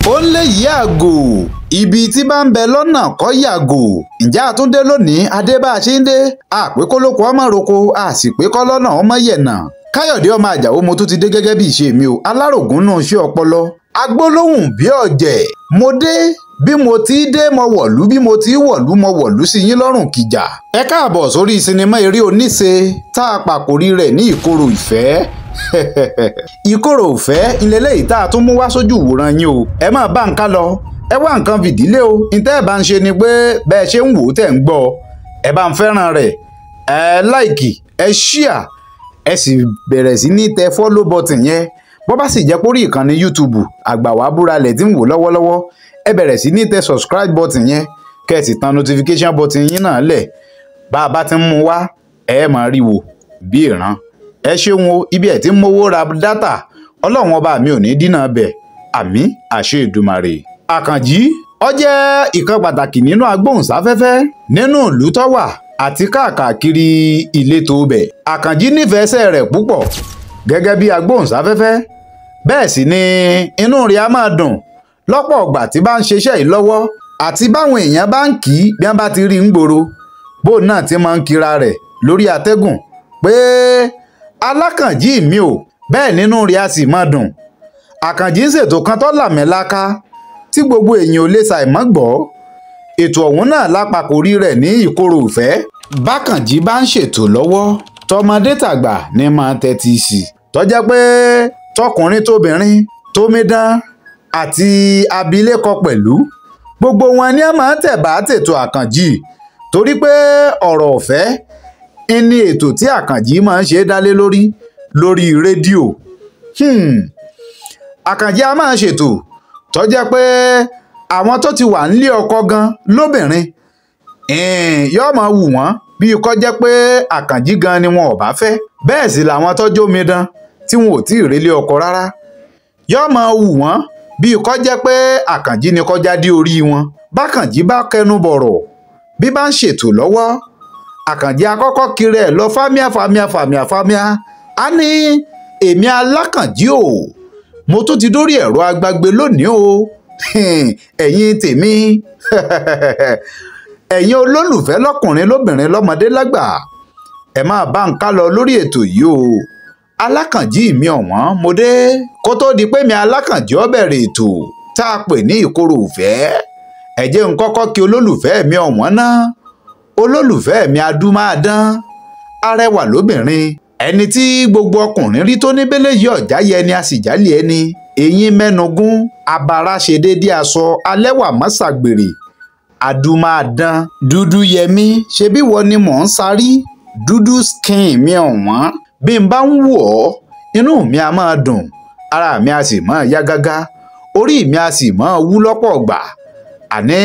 Ó ń lé yìí àgò ibi tí bá ń bẹ lọ́nà kọ́ yàgò. Ǹjẹ́ àtúndé lónìí adé bá a ṣe ń dé, àpé kólókó ọmọ roko, àsìpé kọ́lọ́nà ọmọ yẹ̀nà. Káyọ̀dé ọmọ Àjàó, mo tún ti dé gẹ́gẹ́ bí ìṣe mi o, alárògùn náà ṣe ọpọlọ agbólóhùn bí ọ̀jẹ̀. Mo dé bí mo ti dé, mo wọ̀lú bí mo ti wọ̀lú, mo wọ̀lú sí yín lọ́rùn kìjà. Ẹ káàbọ̀ sórí sinimá eré oníṣe tá a pàkórí rẹ̀ ní Ìkorò Ìfẹ́. Ìkorò Ìfẹ́ ìlẹ́lẹ́ yìí tá a tún mú wá sójú ìwòran yín o. Ẹ máa bá nǹkan lọ, ẹ wá nǹkan fìdílé o. Ntẹ́ ẹ bá ń ṣe ni pé bẹ́ẹ̀ ṣe ń wò ó tẹ̀ ń gbọ́, ẹ bá ń fẹ́ràn rẹ̀, ẹ láìkì, ẹ ṣíà, ẹ sì bẹ̀rẹ̀ sí ní tẹ follow button yẹn. Bó bá sì jẹ́ pórí ìkànnì YouTube Àgbàwá Búralẹ̀ tí ń wò lọ́wọ́lọ́wọ́, ẹ bẹ̀rẹ̀ sí ní tẹ subscribe button yẹn, kẹ́ ẹ sì tan notification button yín náà lẹ̀. Bá a bá ti ń mú wá, ẹ máa rí wò bí ìran. Ẹ ṣeun o, ibi ẹ̀ tí ń mówó ra dátà, Ọlọ́run ọba mi ò ní dínà bẹ̀, àmín àṣẹ Èdùmàrè. Àkànjí ó jẹ́ ìkan pàtàkì nínú agbóhùnsáfẹ́fẹ́ nínú ìlú tó wà àti káàkiri ìletò bẹ̀. Àkànjí nífẹ̀ẹ́ iṣẹ́ rẹ̀ púpọ̀ gẹ́gẹ́ bí agbóhùnsáfẹ́fẹ́, bẹ́ẹ̀ sì ni inú rẹ̀ á máa dùn lọ́pọ̀ ọgbà tí bá ń ṣiṣẹ́ yìí lọ́wọ́ àti báwọn èèyàn bá ń kì í bí wọ́n bá ti rí ń gbòòrò, bóun náà ti máa ń kira rẹ̀ lórí atẹ́gùn pé Alákànjí mi ò, bẹ́ẹ̀ nínú rẹ̀ á sì máa dùn. Àkànjí ń ṣètò kan tó làmìlaka tí gbogbo èèyàn ò lè ṣàìmọ́ gbọ́. Ètò ọ̀hún náà lápapòrí rẹ̀ ní Ìkorò Ìfẹ́. Bákànjí bá ń ṣètò lọ́wọ́, tọmọdé tàgbà ní máa tẹ́tí sí i, tó jẹ́ pé tọkùnrin tóbìnrin tómídán àti abilékọ pẹ̀lú gbogbo wọn ni a máa ń tẹ̀bá tètò Àkànjí, torí pé ọ̀rọ̀ ọ̀fẹ́ ní ètò tí Àkànjí máa ń ṣe dálé lórí lórí rédíò. Àkànjí a máa ṣètò tó jẹ́ pé àwọn tó ti wà nílé ọkọ gan lóbìnrin yóò máa wù wọ́n bí kó jẹ́ pé Àkànjí gan ni wọn ò bá fẹ́. Bẹ́ẹ̀ sì làwọn tó jómidan tí wọn ò tí ì relé ọkọ rárá yóò máa wù wọ́n bí kó jẹ́ pé Àkànjí ni kọjá dé orí wọn. Bákànjí bá kẹnu bọ̀rọ̀ bí bá ń ṣètò lọ́wọ́, Àkànjí akọ́kọ́ kiri ẹ̀ lọ fámíà fámíà fámíà fámíà. Á ní èmi Alákànjí o, mo tún ti dórí ẹ̀rọ agbagbe lónìí o, ẹ̀yin tèmi, ẹ̀yin olólùfẹ́ lọ́kùnrin lóbìnrin lọ́mọdé lágbà, ẹ máa bá ń ká lọ lórí ètò yìí o. Alákànjí mi ọ̀wọ́n mo dé. Kó tó di pé mi Alákànjí ó bẹ̀rẹ̀ ètò tá a pè ní Ìkorò Ìfẹ́, ẹ jẹ́ n kọ́kọ́ kí olólùfẹ́ mi ọ̀wọ́n náà. Olólùfẹ́ mi adúmáadán, arẹwà lóbìnrin, ẹni tí gbogbo ọkùnrin rí tó ní bẹ́lẹ̀ yìí ọ̀já yẹ ni a sì jálè ẹni, eyín mẹ́nugún, abara ṣe déédéé aṣọ, alẹ́wà mọ́sàgbèrè, adúmáadán, dúdú yẹmí, ṣebí wọ ni mò ń sarí, dúdú skin mi ọ̀wọ́n. Bí n bá ń wò ọ́, inú mi a máa dùn, ara mi a sì máa yá gágá, orí mi a sì máa wú lọ́pọ̀ ọgbà. Àní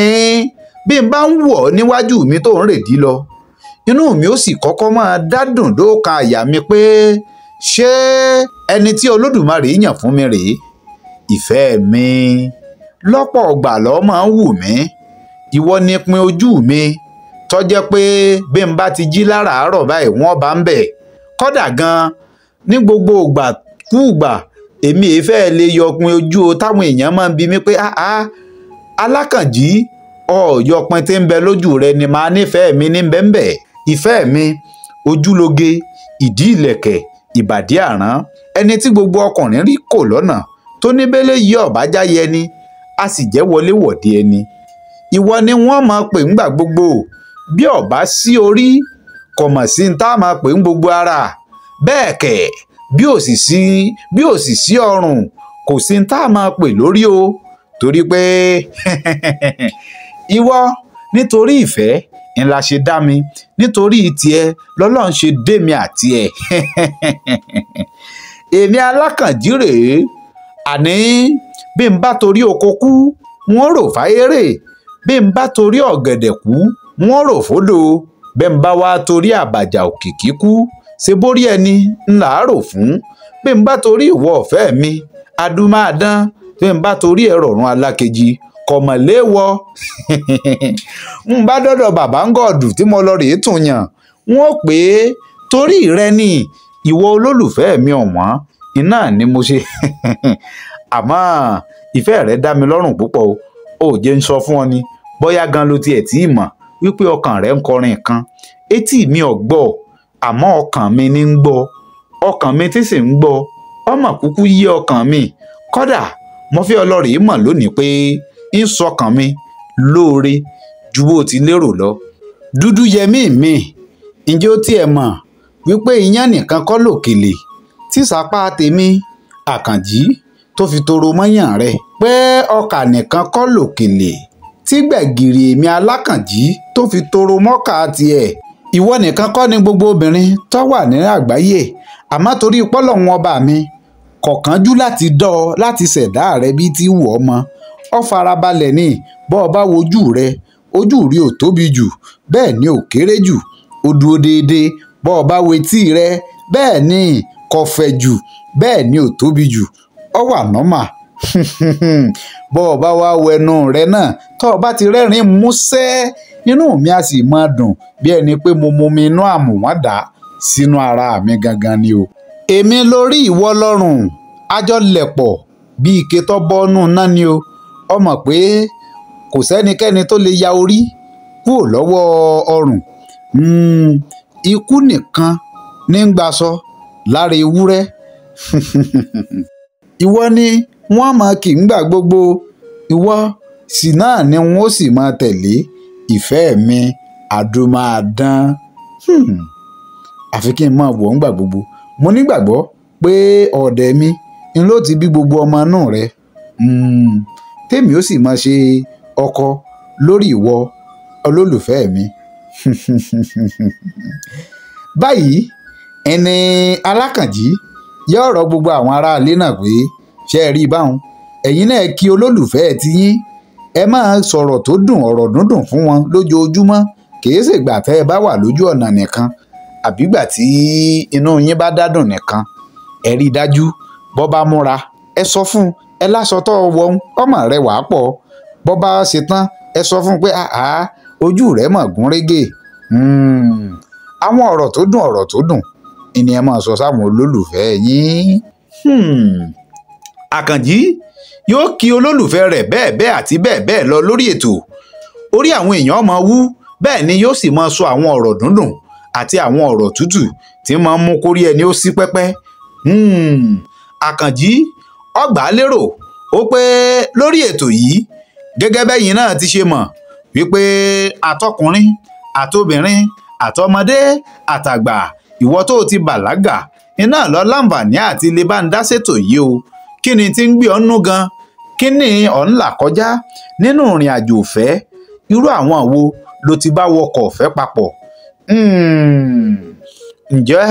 bí n bá ń wò ọ́ níwájú mi tó ń rèdí lọ, inú mi ó sì kọ́kọ́ máa dádùn dóka àyà mi pé ṣé ẹni tí Olódùmarè yàn fún mi rèé? Ìfẹ́ mi lọ́pọ̀ ọgbà ló máa ń wù mí, ìwọ ni pin ojú mi, tó jẹ́ pé bí n bá ti jí láràárọ̀ báyìí wọ́n bá ń bẹ̀. Kódà gan ní gbogbo ìgbà kúùgbà èmi èéfẹ́ lè yọpin ojú o, táwọn èèyàn máa ń bi mí pé áá Alákànjí ọ̀yọ̀pin tí ń bẹ lójú rẹ ni màá nífẹ̀ẹ́ mi ní bẹ́ńbẹ́. Ìfẹ́ mi ojúlóge, ìdí ìlẹ̀kẹ̀, ìbàdí àrán, ẹni tí gbogbo ọkùnrin rí kò lọ́nà tó ní bẹ́lẹ̀ yí ọ̀bájáyé ẹni, a sì jẹ́ wọléwọ̀de ẹni. Ìwọ ni wọ́n máa pè ńgbà gbogbo, bí ọ̀bá sí orí kò mọ̀ sí ní tá a máa pè ń gbogbo ara. Bẹ́ẹ̀ kẹ̀ bí ò sì sí ọrùn kò sí ní tá a máa pè lórí o, torí pé ìwọ nítorí ìfẹ́ ńlá ṣe dá mi, nítorí tiẹ̀ lọ́lọ́run ṣe dé mi àti ẹ̀. Èmi Alákànjí rèé, àní bí n bá torí oko kú wọ́n rò fáyérè, bí n bá torí ọ̀gẹ̀dẹ̀ kú wọ́n rò fódò, bí n bá wá torí àbàjá òkìkí kú ṣe bórí ẹni ńlá rò fún, bí n bá torí ìwọ ọ̀fẹ́ mi adúmáadán, bí n bá torí ẹ̀rọ ọ̀run alákejì kọ̀mọ̀léwọ. N bá dọ́dọ̀ bàbá ń gọ̀dù tí mo lọ rèé tún yàn, wọ́n pè é torí rẹ ni ìwọ olólùfẹ́ mi ọ̀wọ́n, iná ni mo ṣe. Àmọ́ Ìfẹ́ rẹ dá mi lọ́rùn púpọ̀ o. Ò jẹ́ ń sọ fún ọ ni, bóyá gan ló tiẹ̀ tí ì mọ̀ wípé ọkàn rẹ ń kọrin kan. Etí mi ò gbọ́, àmọ́ ọkàn mi ní ń gbọ́. Ọkàn mi tí sì ń gbọ́, ọmọ kúkú yí ọkàn mi. Kódà mo fẹ́ ọlọ́rìí mọ̀ lónìí pé ń sọkàn mi lóore ju bó ti lérò lọ. Dúdú yẹmí mi, ǹjẹ́ ó tiẹ̀ mọ̀ wípé iyán nìkan kọ́ lòkèlè tí sapá tèmi Àkànjí tó fi toro mọ́yàn rẹ̀, pé ọkà nìkan kọ́ lòkèlè tí gbẹ̀gìrì èmi Alákànjí tó fi toro mọ́kà tiẹ̀. Ìwọ nìkan kọ́ ni gbogbo obìnrin tó wà ní àgbáyé, àmọ́ torí pọ́lọ́hun ọba mi kọ̀kánjú láti dọ́ ọ láti ṣẹ̀dá rẹ bí ti wù ọ́ mọ́. Ọ farabalẹ̀ ni, bọ́ ọ bá wojú rẹ, ojú rí ò tóbi jù, bẹ́ẹ̀ ni ò kéré jù, ó dúró déédéé. Bọ́ ọ bá wetí rẹ, bẹ́ẹ̀ ni kò fẹ̀ jù, bẹ́ẹ̀ ni ò tóbi jù, ọ wà nọ́mà. Bọ́ ọ bá wá wẹnu rẹ náà, tọ́ ọ bá ti rẹ́rìn-ín músẹ́, inú mi á sì máa dùn bí ẹni pé mo mumi inú àmùwọ́n dà sínú ara mi gangan ni o. Èmi lórí ìwọ lọ́rùn, àjọ lẹ̀pọ̀ bí ike tó bọ́nú náà ni o. Ọ mọ̀ pé kò sẹ́nikẹ́ni tó lè ya orí kúrò lọ́wọ́ ọrùn. Ikú nìkan ní ń gbaṣọ lára ewúrẹ́. Ìwọ ni wọ́n mọ̀ kì í gbà gbogbo, ìwọ sì náà ni wọ́n ó sì máa tẹ̀lé. Ìfẹ́ mi àdùmáàdán. Àfi kí n máa wọ̀ ọ́n gbà gbogbo. Mo nígbàgbọ́ pé ọ̀dẹ̀ mi ń ló ti bí gbogbo ọmọ inú rẹ. Tèmi ó sì máa ṣe ọkọ lórí ìwọ olólùfẹ́ mi. Báyìí ẹni Alákànjí yóò rọ gbogbo àwọn aráalé náà pé ṣé ẹ rí i báwọn, ẹ̀yin náà kí olólùfẹ́ ti yín, ẹ máa sọ̀rọ̀ tó dùn, ọ̀rọ̀ dúndùn fún wọn lójoojúmọ́. Kìí ṣègbà tẹ́ ẹ bá wà lójú ọ̀nà nìkan àbígbà tí inú yín bá dádùn nìkan. Ẹ rí i dájú bọ́ bá múra, ẹ sọ fún un, ẹ láṣọ tó wọ ọmọ rẹ wàá pọ̀. Bọ́ bá ṣe tán, ẹ sọ fún un pé àá ojú rẹ mọ̀ gún régé. Àwọn ọ̀rọ̀ tó dùn, ọ̀rọ̀ tó dùn ìní ẹ máa sọ sáwọn olólùfẹ́ yín. Àkànjí yóò kí olólùfẹ́ rẹ̀ bẹ́ẹ̀ bẹ́ẹ̀ àti bẹ́ẹ̀ bẹ́ẹ̀ lọ lórí ètò. Orí àwọn èèyàn máa wú, bẹ́ẹ̀ ni yóò sì máa sọ àwọn ọ̀rọ̀ dúndùn àti àwọn ọ̀rọ̀ tútù tí máa ń mú kórí ẹni ó sí pẹ́pẹ́. Àkànjí ọgbà lérò ó pé lórí ètò yìí, gẹ́gẹ́ bẹ́yìn náà ti ṣe mọ̀ wípé àtọkùnrin àtobìnrin àtọmọdé àtàgbà, ìwọ tó ti bàlágà iná lọ láǹfààní àti lè bá ń dá ṣètò yìí o. Kí ni tí ń gbé ọ nú gan? Kí ni ọ̀ ń là kọjá nínú ìrìn àjò ìfẹ́? Irú àwọn wo ló ti bá wọkọ̀ ọ̀fẹ́ papọ̀? Ǹjẹ́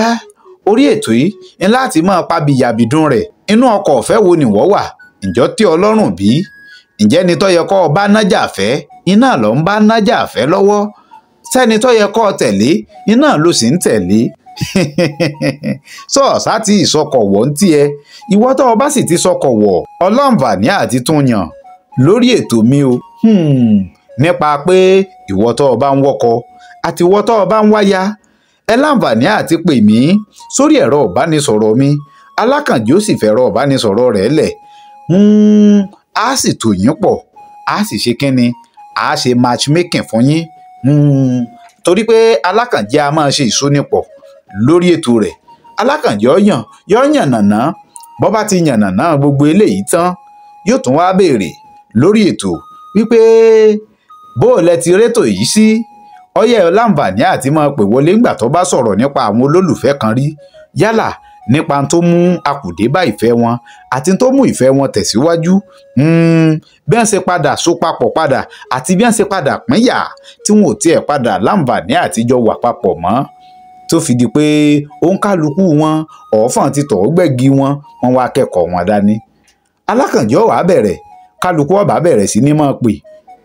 orí ètò yìí ní láti máa pa bìyàbìdún rẹ̀? Inú ọkọ̀ ọ̀fẹ́ wo ni wọ́ wà? Ǹjọ́ tí Ọlọ́run bí? Ǹjẹ́ ni tó yẹ kó o bá nájà fẹ́, iná ló ń bá nájà fẹ́ lọ́wọ́? Sẹ́ni tó yẹ kó o tẹ̀lé, iná ló sì ń tẹ̀lé. Sọ̀ọ́sá tí ìsọkọ̀ wọ̀ ń tiẹ̀. Ìwọ tó o bá sì ti sọkọ̀ wọ̀, ọlọ́ǹfààní àti tún yàn lórí ètò mi o. Nípa pé ìwọ tó o bá ń wọkọ̀ àti ìwọ tó o bá ń wáya, ẹ láǹfààní àti pè mí sórí ẹ̀rọ ìbánisọ̀rọ̀ mi. Alákànjí ó sì fẹ̀rọ ìbánisọ̀rọ̀ rẹ̀ lẹ̀. Á sì tò yín pọ̀, á sì ṣe kínni, á ṣe matchmaking fún yín. Torí pé Alákànjí a máa ṣe ìsónípọ̀ lórí ètò rẹ̀. Alákànjí yó yànnàná. Bọ́ bá ti yànnàná gbogbo eléyìí tán, yóò tún wá béèrè lórí ètò wípé bó o lẹ ti rétò yìí sí. Ọyẹ́ láǹfààní àti máa pè wọlé ńgbà tó bá sọ̀rọ̀ nípa àwọn olólùfẹ́ kan rí, yálà nípa tó mú akùdé bá ìfẹ́ wọn àti tó mú ìfẹ́ wọn tẹ̀síwájú, bí wọ́n ṣe padà so papọ̀ padà àti bí wọ́n ṣe padà pínyà tí wọn ò tiẹ̀ padà láǹfààní àtijọ́ wà papọ̀ mọ́, tó fi di pé òǹkálukú wọn ọ̀ọ́fọ̀n ti tọ̀ gbẹ̀gì wọn, wọn wá kẹ́kọ̀ọ́ wọn dání. Alákànjí ó wá bẹ̀rẹ̀, kálukú ó bá bẹ̀rẹ̀ sí ní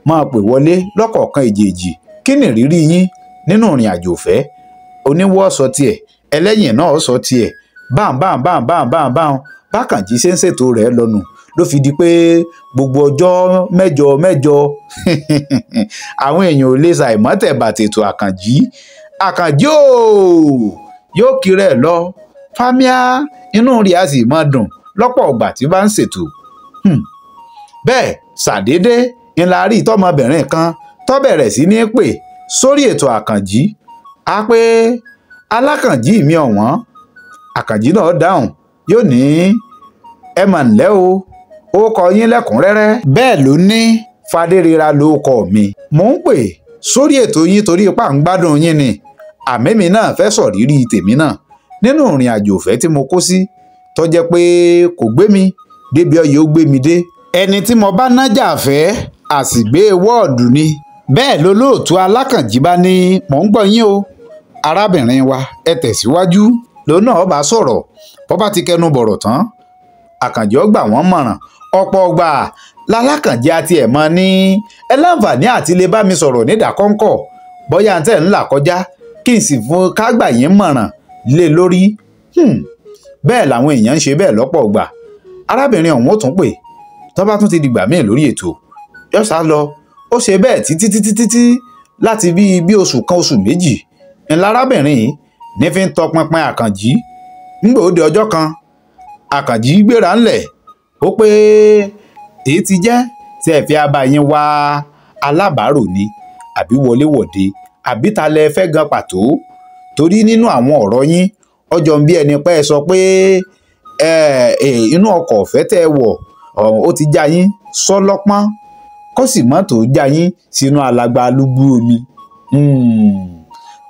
máa pè wọlé lọ́kọ̀ọ̀kan èjèèjì. Kí ni ìrírí yín nínú ìrìn àjò ìfẹ́? Oníwọ́ sọ tiẹ̀, ẹlẹ́yìn náà sọ tiẹ̀, báun báun báun báun báun báun. Bákànjí ṣe ń ṣètò rẹ̀ lọ́nu ló fi di pé gbogbo ọjọ́ mẹ́jọ mẹ́jọ àwọn èèyàn ò lè ṣàìmọ́tẹ̀bà tètò Àkànjí. Àkànjí ooo yóò kiri ẹ̀ lọ fámíà, inú rẹ̀ á sì máa dùn lọ́pọ̀ ọgbà tí bá ń ṣètò. Bẹ́ẹ̀ ṣàdédé ńlá rí tọmọbìnrin kan tó bẹ̀rẹ̀ sí ní pè sórí ètò Àkànjí. A pé Alákànjí mi ọ̀wọ́n. Àkànjí náà dáhùn, yóò ní ẹ mà ǹlẹ́ o, ó kọ yín lẹ́kùnrẹ́rẹ́. Bẹ́ẹ̀ ló ní Fadérera ló kọ mi. Mò ń pè sórí ètò yín torí ipá ń gbádùn yín ni. Àmẹ́mi náà fẹ́ sọ̀rírí tèmi náà nínú ìrìn àjò ìfẹ́ tí mo kó sí, tó jẹ́ pé kò gbé mi débi ọyẹ ó gbé mi dé. Ẹni tí mo bá nájà fẹ́ àsìgbé wọ́ọ̀dù ni. Bẹ́ẹ̀ lolóòtú Alákànjí bá ní mò ń gbọ́ yín o, arábìnrin wa, ẹ tẹ̀síwájú. Lòun náà bá sọ̀rọ̀, bó bá ti kẹnu bọ̀rọ̀ tán, Àkànjí ó gbà wọ́n mọ̀ràn. Ọ̀pọ̀ ọgbà lálákànjí àti ẹ̀ mọ́ ní ẹ láǹfààní àti lè bá mi sọ̀rọ̀ nídàkọ́ńkọ̀, bóyá tẹ̀ ń là kọjá kí n sì fún kágbà yín mọ̀ràn lé lórí. Bẹ́ẹ̀ làwọn èèyàn ń ṣe bẹ́ẹ̀ lọ́pọ̀ ọgbà. Arábìnrin ọ̀hún ó tún pè tó bá tún ti dìgbà míì lórí ètò, yóò sá lọ. Ó ṣe bẹ́ẹ̀ títí títí títí láti bí oṣù kan oṣù méjì ńlá arábìnrin yìí ní fi ń tọpinpin Àkànjí. Ńgbà ó di ọjọ́ kan, Àkànjí gbéra ńlẹ̀, ó pé èyí ti jẹ́ tí ẹ fi abá yín wá alábàárò ni àbí wọléwọ̀de àbí ta lẹ fẹ́ gan pàtó, torí nínú àwọn ọ̀rọ̀ yín ọjọ́ bí ẹni pẹ́ sọ pé inú ọkọ̀ ọ̀fẹ́ tẹ́ ẹ wọ̀ ó ti já yín sọ́lọ́pọ́n, kó sì mọ́tò já yín sínú alàgbà lúgbú omi.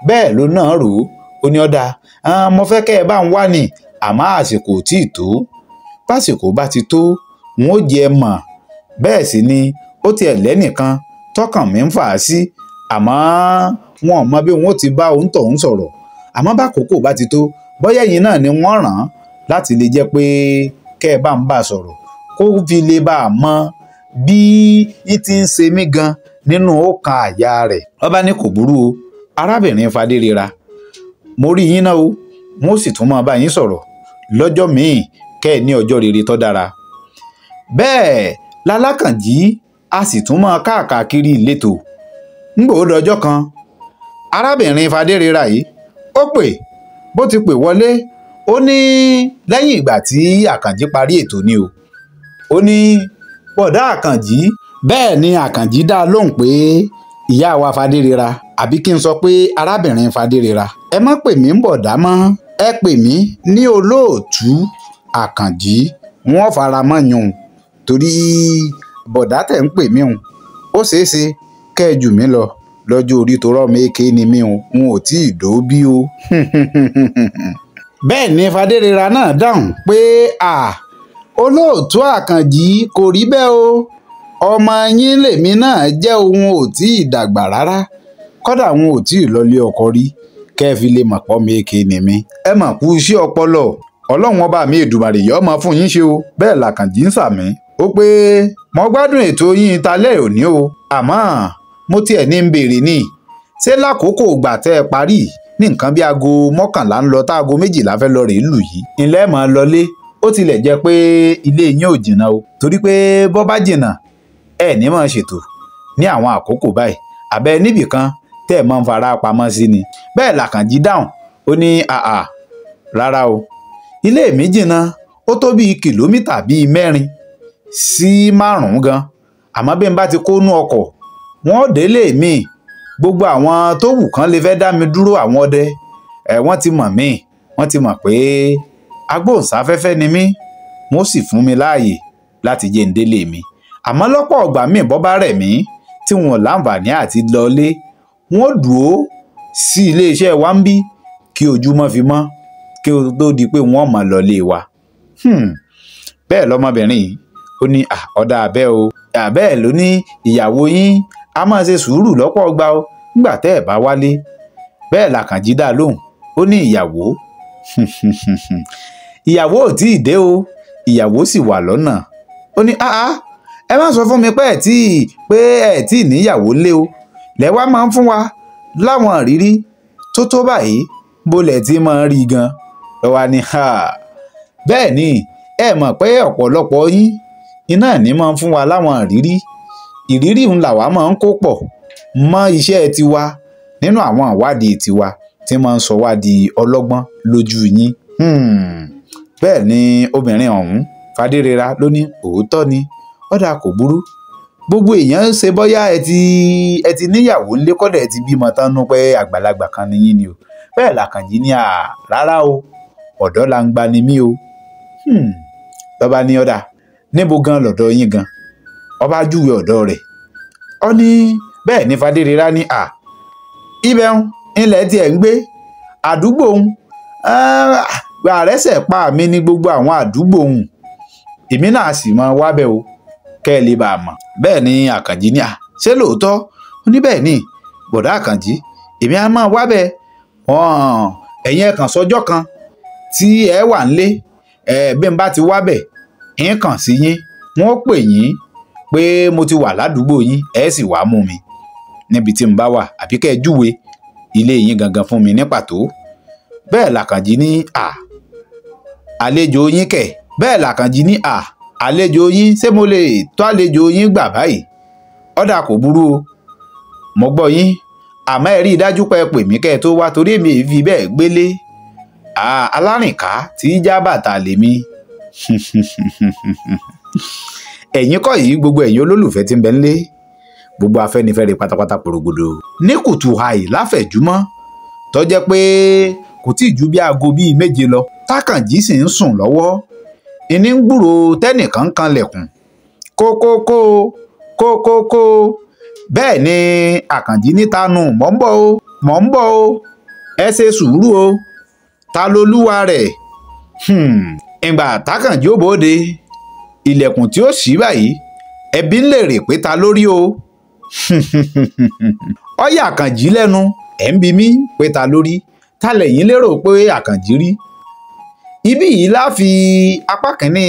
Bẹ́ẹ̀ ló náà rò ó, ó ní ọ̀dà mo fẹ́ kẹ́ ẹ bá ń wá ni, àmọ́ àsìkò tí ì tó, básìkò bá ti tó n ó jẹ mọ̀. Bẹ́ẹ̀ sì ni ó tiẹ̀ lẹ́nìkan tọkàn mi ń fà á sí, àmọ́ wọn ò mọ bí wọn ó ti bá òun tọ̀hún sọ̀rọ̀, àmọ́ bákòókò bá ti tó bóyá ẹ̀yin náà ni wọ́n ràn án láti lè jẹ́ pé kẹ́ ẹ bá ń bá a sọ̀rọ̀ kó fi lè bá a mọ bí í ti ń ṣe mí gan nínú ọkàn àyà rẹ̀. Ó bá ní kò burú o, arábìnrin Fadérera, mo rí yín náà o, mo sì tún máa bá yín sọ̀rọ̀ lọ́jọ́ míì, kẹ́ ẹ ní ọjọ́ rere tó dára. Bẹ́ẹ̀ lálákànjí a sì tún máa káàkiri ìletò. Ńgbò ó dọjọ́ kan, arábìnrin Fadérera yìí ó pè, bó ti pè wọlé, ó ní lẹ́yìn ìgbà tí Àkànjí parí ètò ni o, ó ní bọ̀dá Àkànjí. Bẹ́ẹ̀ ni Àkànjí dá lóhùn pé ìyá wa Fadérera, àbí kí n sọ pé arábìnrin Fadérera, ẹ má pè mí ń bọ̀dá mọ́, ẹ pè mí ní olóòtú Àkànjí, wọ́n fara mọ́ yùn, torí bọ̀dá tẹ̀ ń pè mí hùn, ó ṣeé ṣe kẹ́ ẹ jù mí lọ lọ́jọ́ orí tó rọ́ mi èké ni mí hùn, n ò tí ì dóbí o. Bẹ́ẹ̀ ni Fadérera náà dáhùn pé à olóòtú Àkànjí kò rí bẹ́ẹ̀ o, ọmọ yín lèmi náà jẹ́, òun ò tí ì dàgbà rárá, kódà òun ò tí ì lọlé ọkọ rí, kẹ́ ẹ fi lè mọ̀ pọ́ mi èké ni mí. Ẹ mà kú iṣẹ́ ọpọlọ, Ọlọ́run ọba mi Èdùmàrè yóò máa fún yín ṣe o. Bẹ́ẹ̀ làkànjí ń sàmí, ó pé mo gbádùn ètò yín talẹ́ òní o, àmọ́ mo tiẹ̀ ní ń béèrè ni, ṣé lákòókò ìgbà tẹ́ ẹ parí ní nǹkan bí aago 11 ń lọ tá aago 12 fẹ́ lọ rèé lù yìí, ńlẹ́ mọ́ lọlé? Ó tilẹ̀ jẹ́ pé ilé yín ò jìnnà o, torí pé bọ́ bá jìnnà ẹ ní máa ṣètò ní àwọn àkókò báyìí, àbẹ́ níbì kan tẹ́ ẹ máa ń fara pamọ́ sí ni. Bẹ́ẹ̀ làkànjí dáhùn, ó ní àà rárá o, ilé mi jìnnà, ó tó bíi kìlómítà bíi 4 sí 5 gan, àmọ́ bí n bá ti kó nú ọkọ̀ wọn ò délé mi. Gbogbo àwọn tó wù kán lè fẹ́ dá mi dúró, àwọn ọdẹ ẹ̀ wọ́n ti mọ̀ mí, wọ́n ti mọ̀ pé agbóhùnsáfẹ́fẹ́ ni mí, wọ́n sì fún mi láàyè láti jẹ́ ń délé mi. Àmọ́ lọ́pọ̀ ọgbà míì bọ́ bá rẹ̀ mí tí wọn ò láǹfààní àti lọlé, wọn ò dúró sí iléeṣẹ́ wa ń bí kí ojúmọ́ fi mọ́, kí ó tó di pé wọ́n mọ̀ lọlé wa. Bẹ́ẹ̀ lọmọbìnrin yìí ó ní ọ̀dà abẹ́ o, àbẹ́ẹ̀ ló ní ìyàwó yín a máa ṣe sùúrù lọ́pọ̀ ọgbà o nígbà tẹ́ ẹ̀ bá wálé. Bẹ́ẹ̀ làkànjí dá lóhùn, ó ní ìyàwó ìyàwó ò tí ì dé o, ìyàwó sì wà lọ́nà. Ó ní áá ẹ má sọ fún mi pé ẹ tí ì níyàwó lé o, lẹ́wà máa ń fún wa láwọn ìrírí tó tó báyìí, bólẹ̀ tí máa ń rí gan lọ́wọ́ ni. Bẹ́ẹ̀ ni ẹ mọ̀ pé ọ̀pọ̀lọpọ̀ yín iná ní máa ń fún wa láwọn ìrírí, ìrírí ń làwa máa ń kó pọ̀ mọ́ iṣẹ́ tiwa nínú àwọn ìwádìí tiwa tí máa ń sọ wá di ọlọ́gbọ́n lójú yín. Bẹ́ẹ̀ ni obìnrin ọ̀hún Fadérera ló ní òótọ́ ni, Ọ̀dà kò burú, gbogbo èèyàn ṣe bọ́yá ẹ ti níyàwó ńlé kọ́dà ẹ ti bímọ tán nú pé àgbàlagbà kan ni yín ni o. Bẹ́ẹ̀ làkànjí ní à rárá o, ọ̀dọ́ la ń gba ni mí o. Lọ́ba ní ọ̀dà níbo gan lọ́dọ̀ yín gan? Ọba júwe ọ̀dọ̀ rẹ̀. Ó ní bẹ́ẹ̀ ni Fadérera ní à ibẹ̀ ń ilẹ̀ tiẹ̀ ń gbé àdúgbò ń àrẹ́sẹ̀ pa mi ní gbogbo àwọn àdúgbò ń, èmi náà sì máa wábẹ̀ o kẹ́ ẹ lè bá a mọ̀. Bẹ́ẹ̀ ni Àkànjí ní à ṣé lóòótọ́? Ó ní bẹ́ẹ̀ ni bọ̀dá Àkànjí, èmi á máa wábẹ̀. Ẹ̀yin ẹ̀ kàn sọjọ́ kan tí ẹ wà nílé, bí n bá ti wábẹ̀ ń kàn sí yín, wọ́n pè yín pé mo ti wà ládùúgbò yín, ẹ sì wá mú mi níbi tí n bá wà, àbí kẹ́ ẹ júwe ilé yín gangan fún mi ní pàtó. Bẹ́ẹ̀ làkànjí ní à àlejò yín kẹ̀. Bẹ́ẹ̀ làkànjí ní à àlejò yín, ṣé mo lè tó àlejò yín gbà báyìí? Ọ̀dà kò burú o, mo gbọ́ yín, àmọ́ ẹ rí i dájú pé ẹ pè mí kẹ́ ẹ tó wá, torí èmi èyí fi bẹ́ẹ̀ gbélé alárìnká tí í já bàtà lèmi. Ẹ̀yin kọ́ yìí, gbogbo ẹ̀yin olólùfẹ́ tí ń bẹ ńlé, gbogbo Afẹ́nifẹ́re pátápátá porogodo ní kùtù àì láfẹ̀júmọ́ tó jẹ́ pé kò tí ì ju bí aago bíi 7 lọ, tákànjí sì ń sùn lọ́wọ́. Ìní ń gbúrò tẹ́nìkan kan lẹ̀kùn kókókó kókókó. Bẹ́ẹ̀ ni Àkànjí níta nù, mọ̀ ń bọ̀ o, mọ̀ ń bọ̀ o, ẹ ṣe sùúrù o, ta lolúwa rẹ̀? Ìgbà tákànjí ó bóde, ilẹ̀kùn tí ó ṣí báyìí, ẹbí ń lèrè pé ta lórí o. Ó yà Àkànjí lẹ́nu, ẹ̀ ń bi mí pé ta lórí, ta lẹ̀yin lérò pé Àkànjí rí? Ibí yìí la fi apá kìíní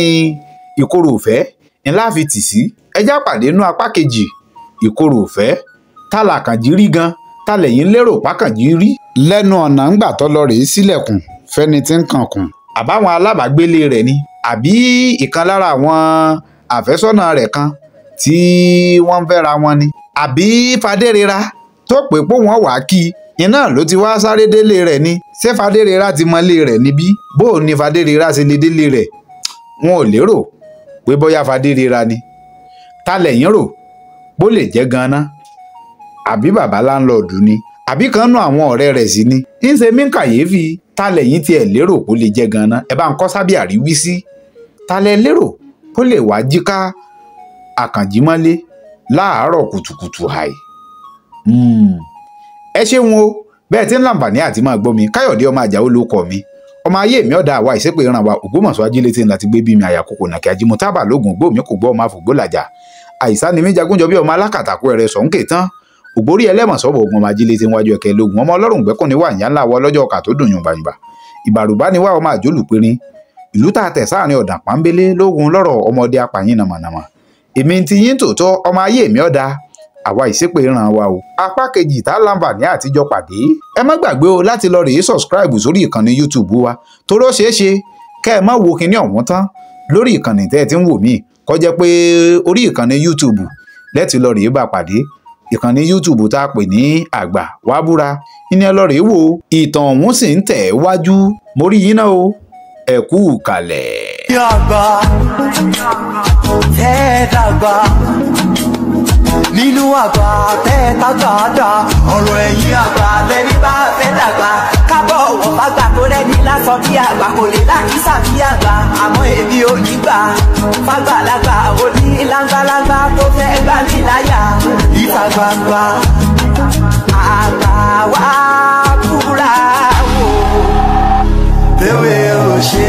ìkorò ìfẹ́ ńlá fi tì sí. Ẹjá pàdé nú apá kejì ìkorò ìfẹ́. Ta làkànjí rí gan? Ta lẹ̀yin lérò pákànjí rí? Lẹ́nu ọ̀nà ńgbà tó lọ rèé sílẹ̀kùn fẹ́ni tí ń kànkùn, àbáwọn alábàágbélé rẹ̀ ni, àbí ìkan lára àwọn àfẹ́sọ́nà rẹ̀ kan tí wọ́n ń fẹ́ra wọn ni, àbí Fadérera tó pè pé wọ́n wàá kí iná ló ti wá sáré délé rẹ̀ ni. Ṣé Fadérera ti mọlé rẹ̀ níbí? Bó o ní Fadérera ṣe lè délé rẹ̀? Wọn ò lérò pé bóyá Fadérera ni. Ta lẹ̀yin rò bó lè jẹ́ ganan? Àbí bàbá láńlọ́ọ̀dù ni, àbí kan nú àwọn ọ̀rẹ́ rẹ̀ sí ni? Ń ṣe mí kàyéfì. Ta lẹ̀yin tiẹ̀ lérò kó lè jẹ́ ganan? Ẹ bá ń kọ́ sábẹ́ àríwísí. Ta lẹ lérò kó lè wá jíká Àkànjí mọ́lé láàárọ̀ kùtùkùtù àì? Ẹ ṣeun o, bẹ́ẹ̀ tí ń láǹfààní àti máa gbọ́ mi. Káyọ̀dé ọmọ Àjàó ló kọ mi, ọmọ ayé mi ọ̀dà àwa ìṣépè ìran wa Ògbómọ̀ṣọ́ ajílété ńlá ti gbé bí mi àyàkókò nàkẹ́ ajímọ̀ tábà lóògùn ògbó mi kò gbọ́ ọmọ àfògbó làjà àìsá ni mí jagunjọ bí ọmọ alákàtàkù ẹ̀rẹ̀ sọ̀nkè tán ògbórí ẹlẹ́mọ̀sọ́bọ̀ ogun ọmọ ajílété wájú ẹ̀kẹ́ lógun ọmọ ọlọ́run gbẹ́kùn ní wà ń yá ńlá wọ ọlọ́jọ́ ọkà tó dùn yùngbàyùngbà ìbàrùbá ni wá ọmọ àjólùpẹ̀rin ìlú tá a tẹ̀ sáàrin ọ̀dàn pàmbélé lógun lọ́rọ̀ ọmọdé apàyín nàmànàmà èmi ti yín tòótọ́ ọmọ ayé mi ọ̀dà àwa ìṣépè ràn wá o. Apá kejì tá láǹfààní àtijọ́ pàdé. Ẹ má gbàgbé o láti lọ rèé subscribe sórí ìkànnì YouTube wa toró ṣeé ṣe kẹ́ ẹ má wo kinní ọ̀hún tán lórí ìkànnì tẹ́ ẹ ti ń wò mí kó jẹ́ pé orí ìkànnì YouTube lẹ́tì lọ rèé bá pàdé. Ìkànnì YouTube tá a pè ní Àgbà Wá Búra ìní ẹ lọ rèé wò ìtàn ọ̀hún sì ń tẹ̀ wájú. Mo rí yín náà o, ẹ kú kalẹ̀. Àgbà tẹ́ dàgbà nínú àgbà tẹ́ tàgbà dà ọ̀rọ̀ ẹ̀yìn àgbà lẹ́ni bá fẹ́ dàgbà kábọ̀ wọ̀ fàgbà tó rẹ́ni lásán bí àgbà kò lè lákìsà bí àgbà àmọ́ èmi ò ní gbà fàgbàlagbà ò ní láńgbàláńgbà tó fẹ́ gbà mí láyà ìta gbangba àgbà wá búra wò bẹ́ẹ̀ ò ṣe.